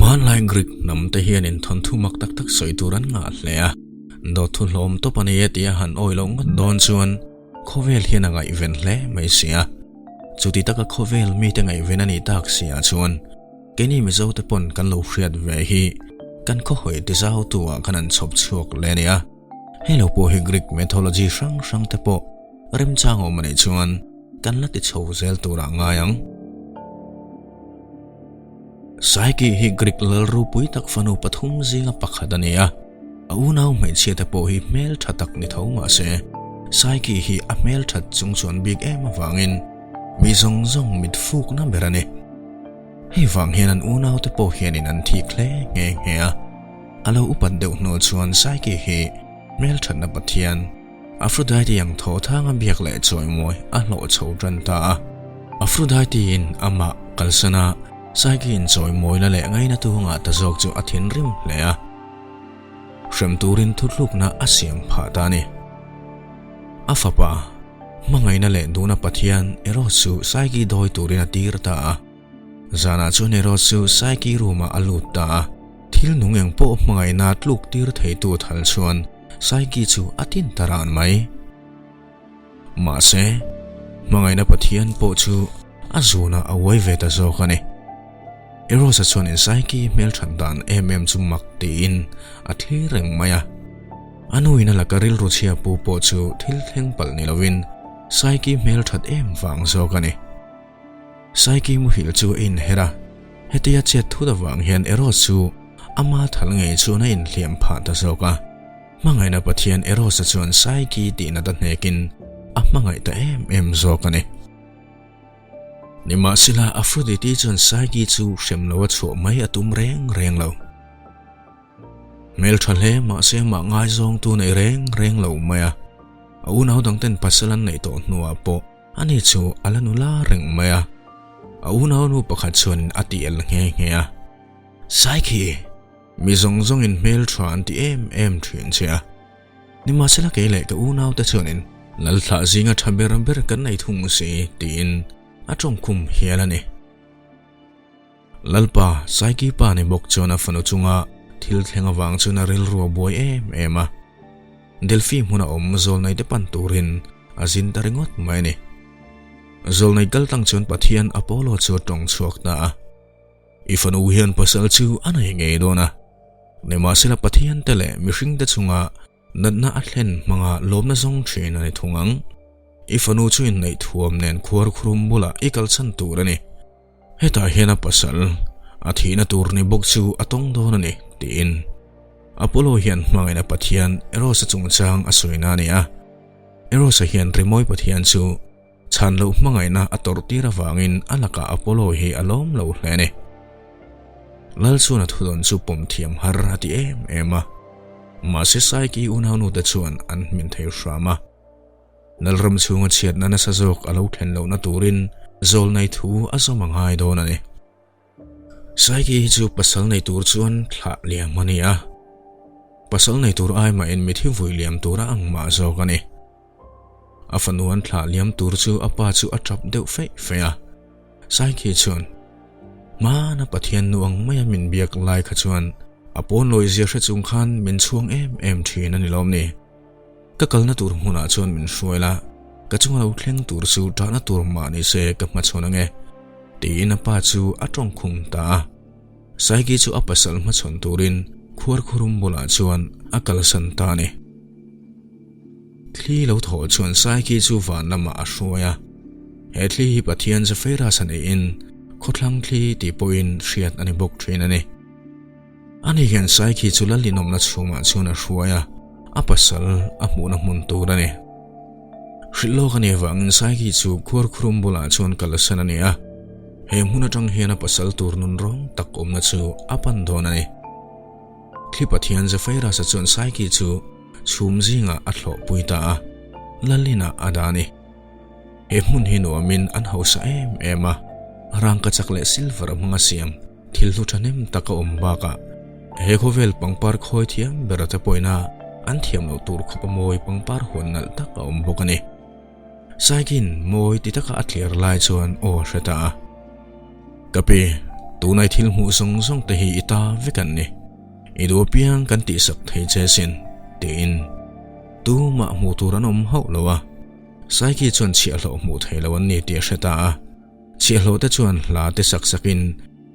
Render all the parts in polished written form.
Hmanlai Greek hnam te hianin thawnthu mak tak tak sawi tur an ngah hle a, dawt thu hlawm tawp a ni e tia han awi loh ngawt dawn chuan khawvel hian a ngaihven hle mai si a. Chuti taka khawvel mite ngaihven a nih tak si ah chuan keini Mizo te pawn kan lo hriat ve hi kan khawhawi ti zautu ah khan an chhawp chhuak hle a ni a. Hei lo pawh hi Greek mythology hrang hrang te pawh remchang awm a nih chuan kan la ti chho zel turah ngai ang. Saiki hi Greek lal ropui tak fanu pathum zinga pakhat a ni a, a unau hmeichhia te pawh hi hmeltha tak ni tho mah se, Saiki hi a hmelthat chung chuan bik em avangin mi zawng zawng mit fukna ber a ni. Hei vang hian an unau te pawh hianin an thik hle nghe nghe a, a lo upat deuh hnu chuan Saiki hi hmelthatna pathian, Aphrodite ang thaw thanga biak leh chawimawi a hlawh chho tan ta a. Aphrodite-in amah kalsan a, Psyche-in chawimawina leh ngaina tunga ta zawk chu a thinrim hle a. Hrem turin thuthlukna a siam phah ta a ni. A fapa, hmangaihna leh duhna pathian Eros chu Psyche dawi turin a tir ta a. Zanah chuan Eros chu Psyche room-ah a lut ta a. Thil nung eng pawh hmangaihna tluk tir theitu thal chuan Saiki chu a tin ta ran mai. Mahse, hmangaihna Pathian pawh chu a zunah a uai ve ta zawk a ni. Eros-a chuan in Saiki hmelthat dan em em chu mak tiin a thlir reng mai a. A nuin a laka rilru chhia pu pawh chu thil thleng palh ni lovin Saiki hmelthat em vang zawk a ni. Saiki muhil chu a inher a, hetia chet thut avang hian Eros chu ama thal ngei chuan a inhliam phah ta zawk a. Hmangaihna Pathian Eros-a chuan Saiki tihna ta hnekin a hmangaih ta em em zawk a ni. Nimahsela, Aphrodite chuan Saiki chu hrem loa chhuah mai a tum reng reng lo. Hmeltha hle mahse amah ngaizawngtu nei reng reng lo mai a, a unau dangten pasal an neih tawh hnuah pawh Ani chu a la nula reng mai a, a unaunu pakhat chuanin a ti el nghe nghe a. Saikhi, mi zawng zawngin hmel tha an ti em em thin che a. Nimahsela kei leh ka unaute chuanin Lalthlah zinga tha ber ber kan nei thung si tiin a tawngkhum hial a ni. Lalpa, Saiki pa ni bawk chuan a fanu chunga thil thleng avang chuan a rilru a buai em em a. Delphi hmuna awm Zawlnei te pan turin a zin ta ringawt mai a ni. Zawlnei kal tang chuan Pathian Apollo chu a tawng chhuak ta a. I fanu hian pasal chu a nei ngei dawn a. Nimahsela Pathian te leh mihring te chunga Natna a thlen hmanga lawmna zawng thin a ni thung ang. I fanu chu inneih thuam nen khuar khurum bulah i kalchhan tur a ni. Hetah hian a pasal, a thihna tur ni bawk chu a tawng dawn a ni, tiin Apollo hian hmangaihna pathian Eros-a chungchang a sawina a ni a. Eros-a hian rimawi pathian chu chhan loh hmangaihna a tawrh tir avangin a lakah Apollo hi a lawm lo hle a ni. Lal chuan a thudawn chu pawm thiam har a ti em em a. Mahse Saiki unaunute chuan an hmin thei hram a. Lalram chhunga chhiatna nasa zawk a lo thlen lohna turin zawlnei thu a zawm a ngai dawn a ni. Saiki hi chu pasal nei tur chuan thlah liam a ni a. Pasal nei tur ai mahin mithi vui liam tur a ang mah zawk a ni. A fanu an thlah liam tur chu a pa chu a tap deuh feih feih a. Saikhi chuan, Hmana Pathian nu ang maia min biak lai kha chuan a pawn lawi zia hre chung khan min chhuang em em thin a ni lawm ni? Ka kalna tur hmunah chuan min hruai la, ka chunga lo thleng tur chu tahna tur mah ni se ka hmachhawn ange, tiin a pa chu a tawngkhum ta a. Saiki chu a pasal hmachhawn turin khuarkhurum bulah chuan a kalsan ta a ni. Thli lo thawh chuan Saiki chu van lamah a hruai a. He thli hi Pathian Zephyrus a neihin khawthlang thli tih pawhin hriat a ni bawk thin a ni. Ani hian Saiki chu Lalinawmna chhungah chuan a hruai a, a pasal a hmuhna hmun tur a ni. Hrilh lawk a nih avangin Saiki chu khuarkhurum bulah chuan kalsan a ni a, he hmun atang hian a pasal tur nunrawng tak awmna chu a pan dawn a ni. Thli Pathian Zephyrus-a chuan Saiki chu chhum zingah a thlawhpui ta a, Lalinah a dah a ni. He hmun hi nuamin an hausa em em a, rangkachak leh silver hmanga siam thil hlu thahnem tak a awm bakah he khawvel pangpar khawi thiam ber te pawhin a an thiam loh tur khawp a mawi pangpar huan nalh tak a awm bawk a ni. Saikin mawi ti taka a tlir lai chuan aw a hre ta a. Ka pi, Tuna i thil hmuh zawng zawng te hi i ta vek an ni. I duh apiang kan tihsak thei che sin, tiin tumah hmuh tur an awm hauh lo a. Saiki chuan chhiahhlawh hmuh thei lo an ni tih a hre ta a. Chhiahhlawh te chuan hla te sak sakin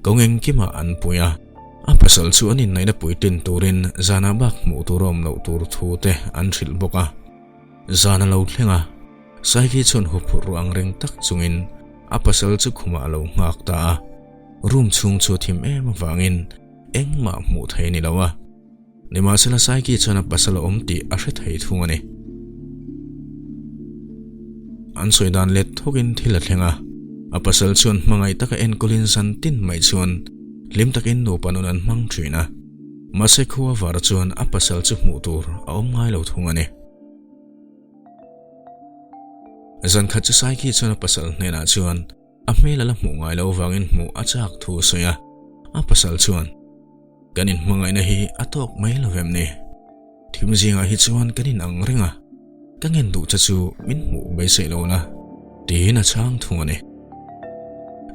kawng engkimah an pui a. A pasal chu an innaihna puitlin turin zanah bak hmuh tur a awm loh tur thu te an hrilh bawk a. Zan a lo thleng a, Saiki chuan huphurh ruah ang reng tak chungin a pasal chu khumah a lo nghak ta a. Room chhung chu a thim em avangin engmah hmuh thei a ni lo a. Nimahsela Saiki chuan a pasal a awm tih a hre thei thung a ni. An sawi dan let thawkin thil a thleng a, a pasal chuan hmangaih taka enkawlin zan tin mai chuan hlim takin nupa nun an hmang thin a. Mahse khua var chuan a pasal chu hmuh tur a awm ngai lo thung a ni. Zan khat chu Saiki chuan a pasal hnenah chuan a hmel a la hmuh ngai lo vangin hmuh a chak thu a sawi a. A pasal chuan, Kan inhmangaihna hi a tawk mai lo vem ni? Thim zingah hi chuan kan inang reng a, ka ngen duh che chu min hmuh beiseih lo la, tiin a chhang thung a ni.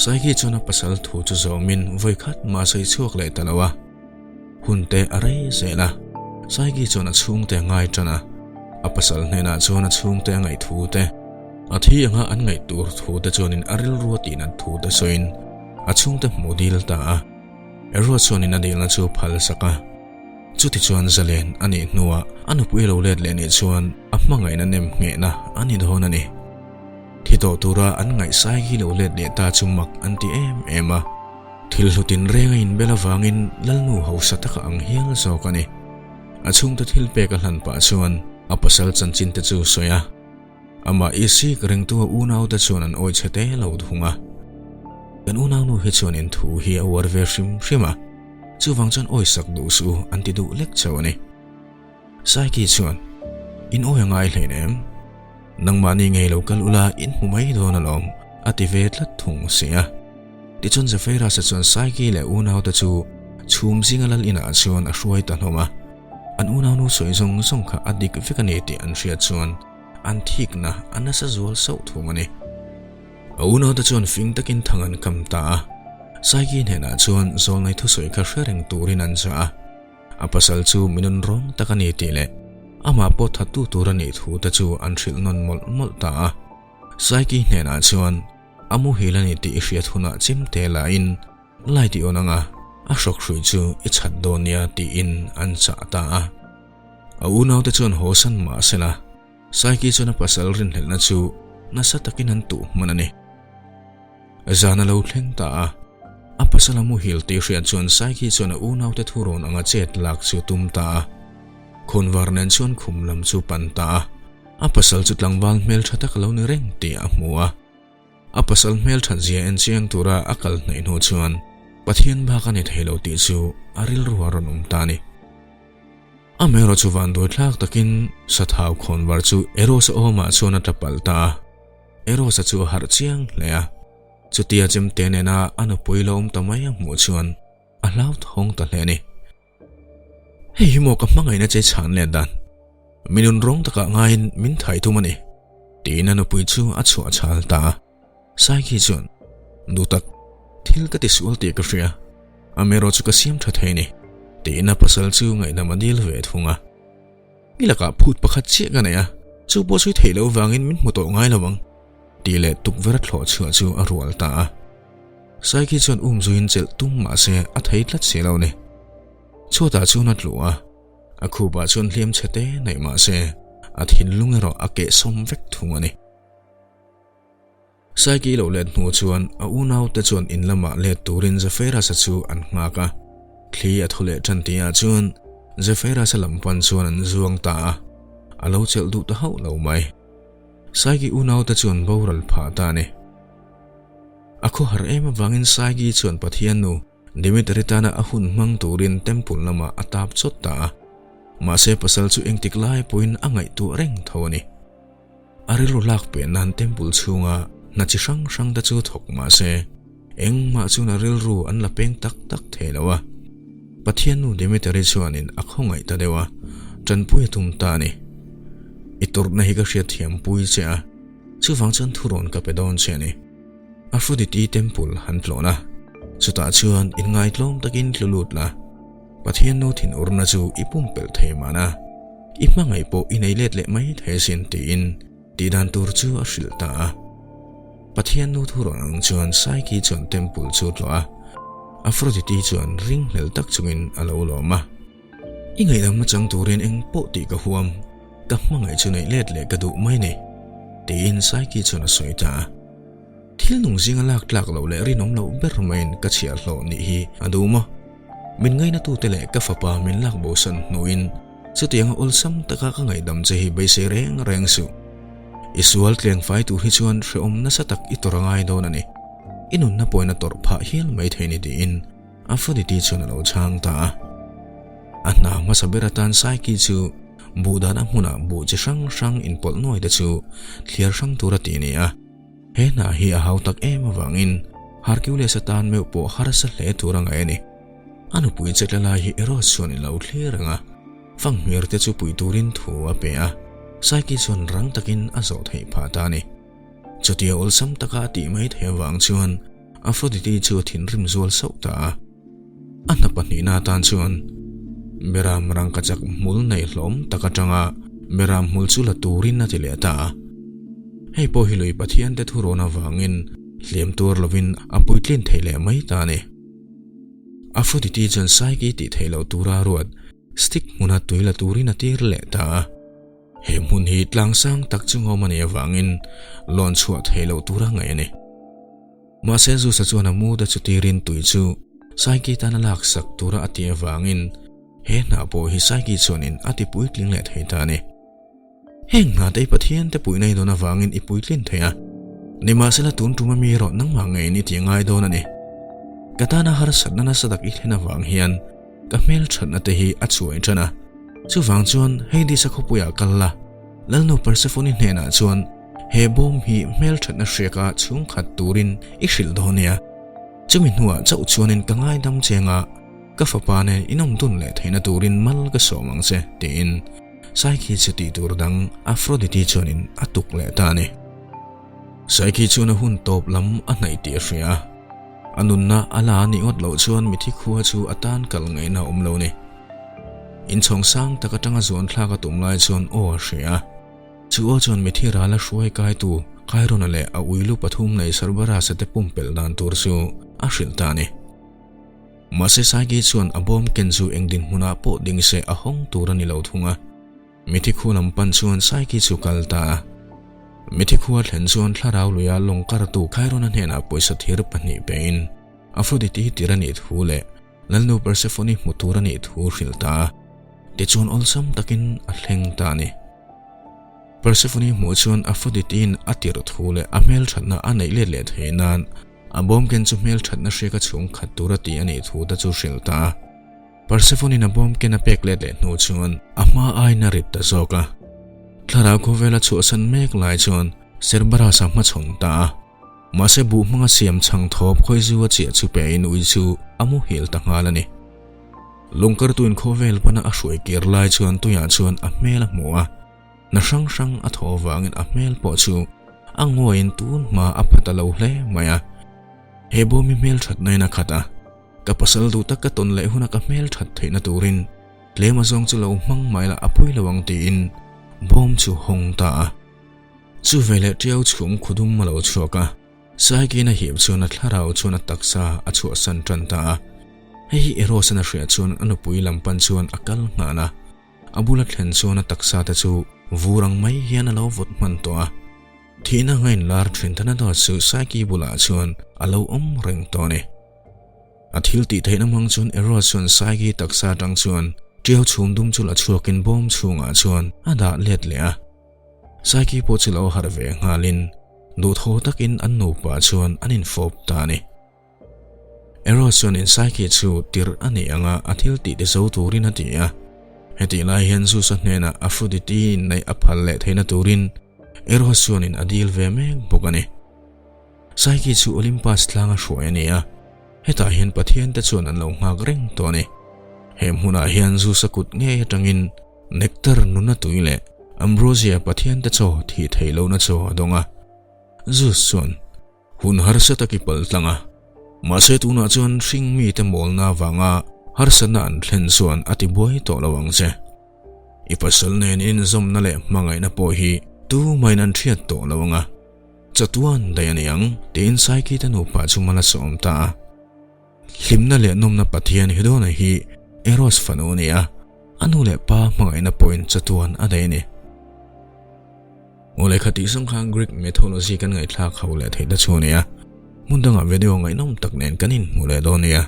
Saiki chuan a pasal thu chu zawmin vawi khat mah a sawi chhuak leh ta lo a. Hun te a rei zel a, Saiki chuan a chhungte a ngai tan a, a pasal hnenah chuan a chhungte a ngaih thu te, a thi anga an ngaih tur thu te chuanin a rilru a tihnat thu te sawiin a chhungte hmuh dil ta a. Eroa chuanin a dilna chu phal sak a, chutichuan zalen a nih hnuah a nupui a lo let leh nih chuan a hmangaihna nem nghehna a ni dawn a ni. Thi tawh tura an ngaih Saiki lo let leh ta chu mak an ti em em a. Thil hlutin reng a inbel avangin Lalnu hausa taka ang hial zawk a ni. A chhungte thil pek a hlan pah chuan a pasal chanchin te chu sawi a. Amah Isik ringtu a unaute chuan an awi chhe te lo thung a. Kan unaunu hi chuan in thu hi a uar ve hrim hrim a, chuvang chuan awi sak duh suh u an ti duh lek chauh a ni. Saiki chuan, In awi a ngai hlein em? Nangmahni ngei lo kal ula in hmu mai dawn alawm, a ti ve tlat thung si a. Tichuan Zephyrus-a chuan Saiki leh unaute chu chhum zinga lal inah chuan a hruai ta hlawm a. An unaunu sawi zawng zawng kha a dik vek a ni tih an hriat chuan an thikna a nasa zual sauh thung a ni. A unaute chuan fing takin thang an kam ta a. Saiki hnenah chuan zawlnei thusawi kha hre reng turin an chah a. A pasal chu mi nun rawng tak a ni tih leh amah pawh thattu tur a nih thu te chu an hrilh nawn mawlh mawlh ta a. Saiki hnenah chuan a muhil a ni tih i hriat hunah chimte lahin light i on anga a hrawk hrui chu i chhat dawn nia tiin an chah ta a. A unaute chuan haw san mah sela Saiki chuan a pasal rinhlelhna chu nasa takin an tuh hman a ni. Zan a lo thleng ta a, a pasal a muhil tih hriat chuan Saiki chuan a unaute thurawn anga chet lak chu tum ta a. Khawnvar nen chuan khum lam chu pan ta a, a pasal chu tlangval hmeltha tak a lo ni reng tih a hmu a. A pasal hmelthat zia en chiang tura a kal hnaih hnu chuan Pathian bak a ni thei lo tih chu a rilru a rawn awm ta a ni. Amaherawh chu vanduai thlak takin Sathau khawnvar chu Eros-a awmah chuan a tla palh ta a. Eros-a chu a harh chiang hle a, chutia chemte nena a nupui lo awm ta mai a hmuh chuan a hlauthawng ta hle a ni. Hei hi maw ka hmangaihna che chhan let dan, mi nun rawng takah ngaiin min thai tum a ni, tiin a nupui chu a chhuah chhal ta a. Saiki chuan, Duhtak, thil ka ti sual tih ka hria, amaherawh chu ka siam tha thei a ni, tiin a pasal chu ngaihdam a dil ve thung a. I lakah phut pakhat chiah ka nei a, chu pawh sawi theih loh vangin min hmu tawh ngai lo ang, tih leh tukverh a thlawh chhuah chu a rual ta a. Saiki chuan um zuiin chelh tum mah se a thei tlat si lo ni. Chhuatah chuan a tlu a, a khupah chuan hliam chhe te neih mah se a thinlung erawh a kehsawm vek thung a ni. Saiki lo let hnu chuan a unaute chuan in lamah let turin Zephyrus-a chu an nghak a. Thli a thaw leh tan tihah chuan Zephyrus-a lam pan chuan an zuang ta a, a lo chelh duh ta hauh lo mai. Saiki unaute chuan boral phah ta a ni. A khawhar em avangin Saiki chuan Pathian nu Dimitri tana a hun hmang turin temple lamah a tap chawt ta a. Mahse pasal chu engtik lai pawhin a ngaihtuah reng tho a ni. A rilru lak peh nan temple chhunga hna chi hrang hrang te chu thawk mah se, engmah chuan a rilru an la peng tak tak thei lo a. Pathian nu Demeteri chuanin a khawngaih ta deuh a, tanpui a tum ta a ni. I tawrhna hi ka hriatthiam pui che a, chuvang chuan thurawn ka pe dawn che a ni. Aphrodite temple han tlawn a. Chutah chuan inngaitlawm takin tlu lut la, Pathian nu thinurna chu i pumpelh thei mahna, i hmangaih pawh i nei let leh mai thei asin tiin tihdan tur chu a hrilh ta a. Pathian nu thurawn ang chuan Psyche chuan temple chu tlawh a, Aphrodite chuan ringhlel tak chungin a lo lawm a. I ngaihdamna chang turin eng pawh tih ka huam, ka hmangaih chu neih let leh ka duh mai ni, tiin Psyche chuan a sawi ta a. Thil nung zinga lak tlak loh leh rinawm loh ber maiin ka chhiahhlawh nih hi a duh maw? Min ngainatute leh ka fapa min lak bosan hnuin chutianga awlsam taka ka ngaihdam che hi beisei reng reng suh. I sual tleng fai tur hi chuan hrehawm nasa tak i tawrh a ngai dawn a ni. I nunna pawhin a tawrh phah hial mai thei ni tiin Aphrodite chuan a lo chhang ta a. A hna hmasa ber atan Psyche chu buh dahna hmunah buh chi hrang hrang inpawlh nuai te chu thliar hrang tur a ti a ni a. He hna hi a hau tak em avangin Hercules atan meuh pawh harsa hle tur a ngaih a ni. A nupui chetla lai hi Eros chuan i lo thlir reng a, fanghmir te chu pui turin thu a pe a, Psyche chuan rang takin a zawh theih phah ta a ni. Chutia awlsam taka a tih mai theih avang chuan Aphrodite chu a thinrim zual sauh ta a. A hna pahnihna atan chuan Beram rangkachak hmul nei hlawm tak atanga Beram hmul chu la turin a ti leh ta a. Hei pawh hi lui Pathiante thurawn avangin hliam tuar lovin a puitlin thei leh mai ta a ni. Aphrodite chuan Psyche tih theih loh tura ruat stick hmuna tui la turin a tir leh ta a. He hmun hi tlang sang tak chu ngawm a nih avangin lawn chhuah theih loh tura ngaih a ni. Mahse Zeus-a chuan a muda chu tirin tui chu Psyche tana laksak tura a tih avangin he hna pawh hi Psyche chuanin a ti puitling leh thei ta a ni. Heng hna te i Pathian te puihna i dawn avangin i puitlin thei a, nimahsela tun tum ami erawh nangmah ngeiin i ti ngai dawn a ni. Ka tana harsatna nasa tak i thlen avang hian Ka hmelthatna te hi a chuai tan a, chuvang chuan Hades-a khawpuiah kal la, Lalnu Persephone hnenah chuan he bawm hi hmelthatna hriaka chhungkhat turin i hrilh dawn nia. Chumi hnuah chauh chuanin ka ngaidam cheng a, ka fapa nen inawm dun leh theihna turin mal ka sawm ang che, tiin Psyche chu tih tur dang Aphrodite chuanin a tuk leh ta a ni. Psyche chuan a hun tawp lam a hnaih tih a hria a. A nunna a la a nih ngawt loh chuan mithi khua chu a tan kal ngaihna a awm lo ni. Inchhawng sang tak atanga zuan thlak a tum lai chuan aw a hria a. Chu aw chuan mithi ral a hruai kaitu Chiron-a leh a uilu pathum nei Cerberus-a te pumpelh dan tur chu a hrilh ta a ni. Mahse Psyche chuan a bawm ken chu eng dinhmunah pawh ding se a hawng tur a ni lo thung a. Mithi khu lam pan chuan Psyche chu kal ta a. Mithi khua thlen chuan thlarau luia lawng kartu Chiron-a hnenah pawisa thir pahnih pein Aphrodite hi tir a nih thu leh Lalnu Persephone hmu tur a nih thu hrilh ta a. Tichuan awlsam takin a thleng ta a ni. Persephone hmuh chuan Aphrodite-in a tirh thu leh a hmelthatna a neih let leh theih nan a bawmken chu hmelthatna hriaka chhungkhat tur a ti a nih thu te chu hrilh ta a. Persephone-in a bawm ken a pek let leh hnu chuan a hma aiin a rip ta zawk a. Thlarau khawvela chhuahsan mek lai chuan Cerberus-a hmachhawn ta a. Mahse buh hmanga siam chhang thawp khawizu a chiah chu pein ui chu a muhil ta nghal a ni. Lungkartuin khawvel pana a hruai kir lai chuan tuiah chuan a hmel a hmu a. Hna hrang hrang a thaw avangin a hmel pawh chu a ngawiin tun hma a pha ta lo hle mai a. He bawm hi hmel thatnain a khat a. Ka pasal duh tak ka tawn leh huna ka hmel that theihna turin tlem a zawng chu lo hmang mai la a pui lo ang tiin bawm chu hawng ta a. Chu veleh tiau chhum khudum a lo chhuak a, Saikin a hip chuan a thlarau chuan a taksa a chhuahsan tan ta a. Hei hi Eros-an a hriat chuan a nupui lam pan chuan a kal nghal a, a bula thlen chuan a taksa te chu vur ang mai hian a lo vawt hman tawh a. Thihna ngain lar thin tana dawt chu Saiki bulah chuan a lo awm reng tawh a ni. A thil tih theihna hmang chuan Eros chuan Saiki taksa atang chuan tiau chhum dum chu la chhuakin bawm chhungah chuan a dah let leh a. Saiki pawh chu lo harh ve nghalin duhthaw takin an nupa chuan an infawp ta a ni. Eros chuan in Psyche chu tirh a nih anga a thil tih ti zo turin a ti a. Hetih lai hian Zeus-a hnenah Aphrodite inneih a phal leh theihna turin Eros chuanin a dil ve mek bawk a ni. Psyche chu Olympus tlanga hruai a ni a, hetah hian pathiante chuan an lo nghak reng tawh a ni. He hmunah hian Zeus-a kut ngei atangin nectar nuna tui leh ambrosia pathiante chaw thih theih lohna chaw a dawng a. Zeus chuan. Hun harsa tak i pal tlang a. Mahse tunah chuan hring mite mawlna avanga harsatna an thlen chuan a ti buai tawh lo ang che. I pasal nen inzawmna leh hmangaihna pawh hi tumahin an hriat tawh lo ang a, chatuan daih a ni ang, tiin Saikite nupa chu mal a sawm ta a. Hlimna leh nawmna Pathian Hedona hi Eros fanu a ni a, a nu leh pa hmangaihna pawhin chatuan a daih a ni. Aw lehkha tih zawng kha Greek mythology kan ngaihthlak ho leh theih ta chu a ni a, hmun dangah video ngaihnawm tak nen kan inhmu leh dawn nia.